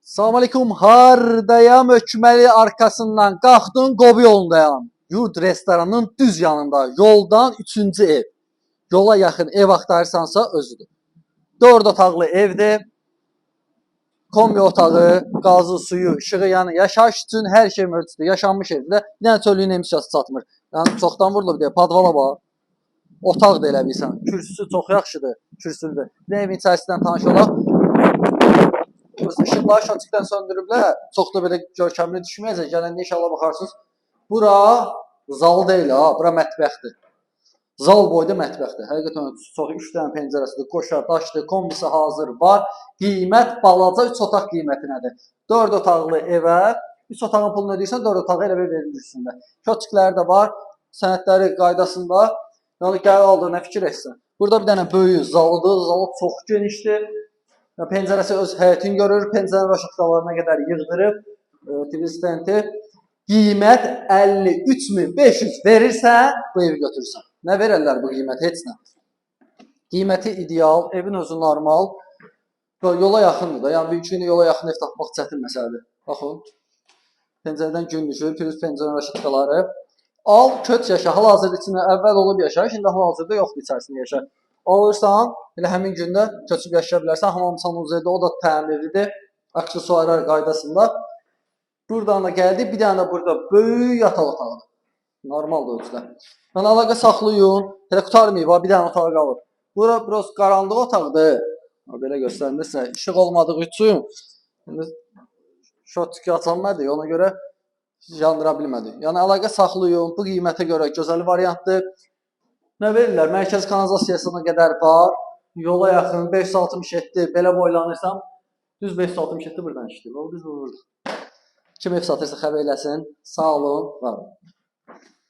Salam aleykum. Hardayam? Hökməli arkasından qalxdın, Qobu yolundayam. Yurd restoranının düz yanında, yoldan üçüncü ev. Yola yaxın ev axtarırsansa özüdür. 4 otaqlı evdir. Kombi otağı, qazı, suyu, işığı, yəni yaşayış üçün hər şey mövcuddur. Yaşanmış evdir. Bir dənə çöllüyün emissiyası çatmır. Yəni çoxdan vurulub deyə podvala bax. Otaq da elə bilsən. Kürsüsü çox yaxşıdır, kürsülüdür. Bir də evin içərisindən tanış olaq. Işıqları şotikdən söndürüblər. Çox da belə görkəmli düşməyəcək. Gələndə inşallah baxarsınız. Bura zal deyil ha, bura mətbəxdir. Zal boyda mətbəxdir. Həqiqətən çox 3 dənə pəncərəsidir, qoşa, daşdır, kombisi hazır var. Qiymət balaca 3 otaq qiymətinədir. 4 otaqlı evə 3 otağın pulunu ödəyirsən, 4 otağı elə bir verilir üstündə. Şotikləri də var, sənədləri qaydasında. Yəni gəl al da nə fikir etsən. Burada bir dənə böyük zalıdır, zalı çox genişdir. Yəni, pəncərəsi öz həyətini görür, pəncərənin raşatkalarına qədər yığdırıb TV stenti. Qiymət 53.500 verirsən, bu evi götürürsən. Nə verərlər bu qiymətə? Heç nə. Qiyməti ideal, evin özü normal. Yola yaxındır da. Yəni bir gün yola yaxın ev tapmaq çətin məsələdir. Baxın. Pəncərədən gün düşür, pürüz pəncərə raşatkaları. Al, köç yaşa. Hal-hazırda içində əvvəl olub yaşayış, indi hal-hazırda yoxdur içərisində yaşa. Alırsan, elə həmin gündə köçüb yaşaya bilərsən. Hamam sanuzeldə o da təmirlidir. Aksesuarlar qaydasında. Buradan da gəldi, bir dənə də burada böyük yataq otağıdır. Normaldır ölçüdə. Yəni əlaqə saxlayın. Hələ qurtarmayıb, ha, bir dənə otaq qalır. Bura biraz qaranlıq otaqdır. Ha, belə göstərim də sizə. İşıq olmadığı üçün indi şotki açılmadı, ona görə yandıra bilmədik. Yəni əlaqə saxlayın. Bu qiymətə görə gözəl variantdır. Nə verirlər? Mərkəzi kanalizasiyasına qədər var. Yola yaxın 567 belə boylanırsam düz 567 buradan işləyir. O düz bu burada. Kim ev satırsa xəbər eləsin. Sağ olun, var olun.